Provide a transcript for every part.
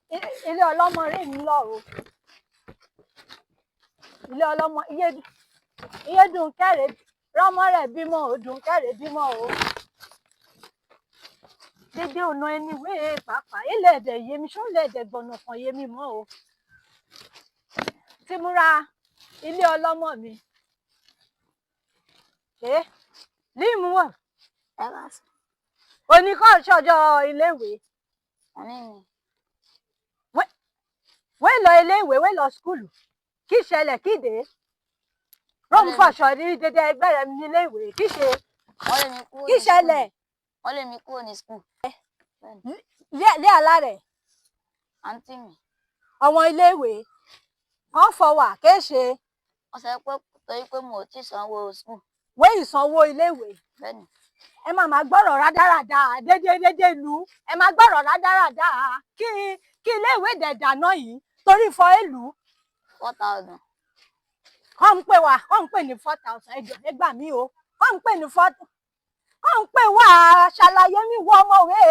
Ilé ọlọ́mọ rè mí lọ o. Ilé ọlọ́mọ iye dùn kẹ́rẹ̀ rọ́mọ rẹ̀ bímọ ò dùn kẹ́rẹ̀ bímọ o. Dédé ọ̀nà ẹni wéé pàápàá ilé ẹ̀dẹ̀ yé mi ṣó lè ẹ̀dẹ̀ gbọ̀nà kan yé mi mọ́ o. Tí múra ilé ọlọ́mọ mi. Ṣé líìmù wọ̀? Ẹ bá sọ. Òní kọ́ ṣọjọ́ iléèwé. Òní ni. Wé lọ iléèwé, wé lọ skúlù. Kí ṣẹlẹ̀ kí dé? Rome fọṣọ ní dédé ẹgbẹ́ rẹ̀ níléèwé. Kí ṣe? Wọ́n lé mi kúrò Kí ní school. ṣẹlẹ̀? Wọ́n lé mi kúrò ní school. Lé àlá rẹ̀. Àǹtí mi. Àwọn iléèwé kan fọwà kéṣe. Wọ́n sọ pé torí pé mo ò tí ì sanwó school. Wé ìsanwó iléèwé. Bẹ́ẹ̀ni. Ẹ máa máa gbọ́rọ̀ rádaràda dédé dédé ìlú. Ẹ máa gbọ́rọ̀ rádaràda kí kí iléèwé dẹ̀ dáná yìí torí fọ èlú. 4,000. Kọ́ ń pè wá, kọ́ ń pè ní 4,000, ẹ jọ̀ọ́ ẹ gbà mí o. Kọ́ ń pè ní four, kọ́ ń pè wá ṣàlàyé mi wọ ọmọwé.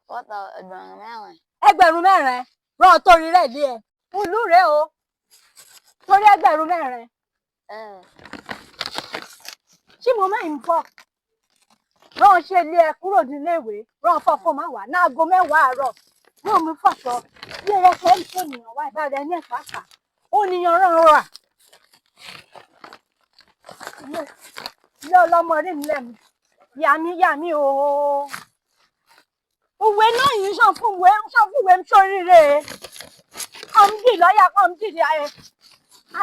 4,000, 4,000. 4,000 rán torí rẹ̀ lé ẹ. Ìlú rẹ̀ o. Torí 4,000. Ẹ. Ṣé mo máa ń fọ? Rán ṣe lé ẹ kúrò níléèwé, rán fọ́ kó má wà náago 10 àárọ̀. Rán mi fọ̀ṣọ. Bí ẹyẹ ṣe ń tó ènìyàn wá ìbára ẹni ẹ̀ pàápàá. Ó níyan rán rà. Ilé ọlọ́mọ rí mi lẹ́nu. Yà mí yà mí o. Òwe náà yìí ṣàn fún ìwé ṣàn fún ìwé sóríire. Kọ́mdì lọ́yà kọ́mdì ní ayẹ.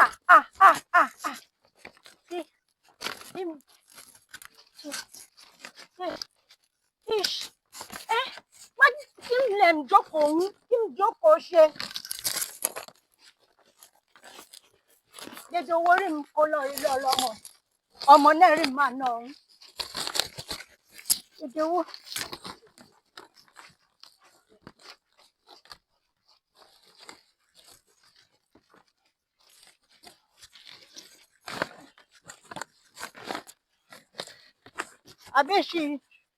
Ah ah ah ah ah. Tí tí tí tí ish. Ẹ má kí n lẹ̀ ń jókòó ń kí n jókòó ṣe. Dédé owó rí mi kó lọ ilé ọlọ́mọ. Ọmọ náà rí mi máa ná ọ̀hún. Dédé owó. Àbí ṣì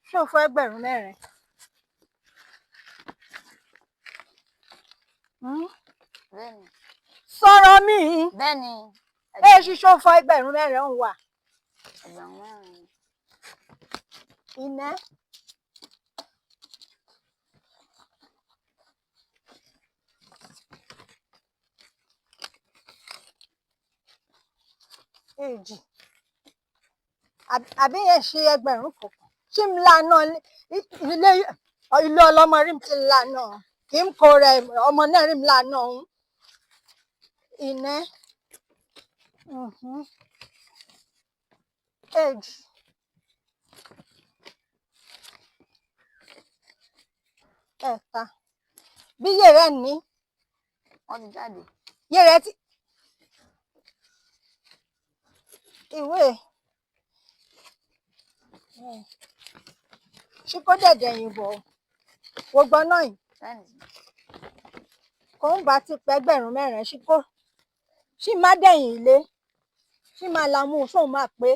ṣòfò 4,000? Hmm? Bẹ́ẹ̀ni. Sọ̀rọ̀ mi. Bẹ́ẹ̀ni. Ẹ ṣì ṣòfò 4,000 ń wà. 4,000. Iná. Èjì. Àbí yẹn ṣe 1,000. Ṣé mi lànà ilé ilé ọlọ́mọ rí mi ti lànà? Kì í kó rẹ̀ ọmọ náà rí mi lànà òun. Iná. Mhm. Èjì. Ẹ̀ta. Bí yèrè ní. Wọ́n ti jáde. Yèrè ti. Ìwé. Ṣé kó dẹ̀dẹ̀ yìnbọn? Wo gbọ́ náà yìí. Bẹ́ẹ̀ni. Kò ń bá ti pẹ́ 4,000 ṣí kó. Ṣí má dẹ̀yìn ilé. Ṣí máa la mú sóun máa pé.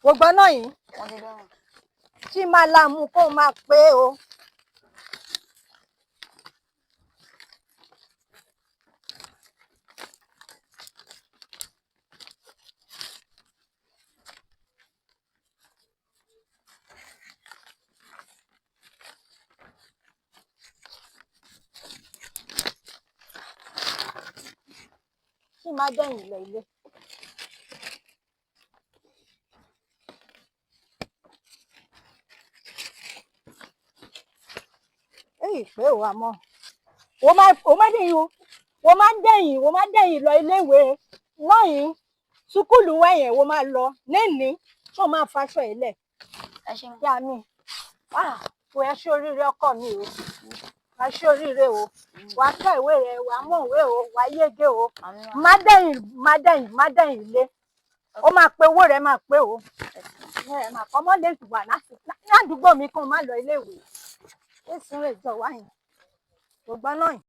Wo gbọ́ náà yìí. Wọ́n ti dẹ́wọ̀n. Ṣí máa la mú kóun máa pé o. Ṣí má dẹ̀yìn lọ ilé. Èyí pé o àmọ́. Wo má dẹ̀yìn o. Wo má dẹ̀yìn, wo má dẹ̀yìn lọ iléèwé náà yìí. Sukúlù wẹ̀yẹn wo máa lọ lénìí. Ṣé o máa faṣọ ẹ̀ lẹ̀? Ẹ ṣé ma. Yá mi. Ah! Wò ẹ ṣe oríire ọkọ mi o. Wà á ṣe oríire o. Wà á kọ́ ìwé rẹ, wà á mọ̀wé o, wà á yege o. Àmín ma. Má dẹ̀yìn, má dẹ̀yìn, má dẹ̀yìn ilé. Ó máa pe owó rẹ máa pé o. Ẹ ṣé ma. Ẹ máa kọ́ mọ́ lè wà ládùúgbò mi kó má lọ iléèwé. Èsì rẹ̀ jọ wáyìn. Gbogbo náà yìí.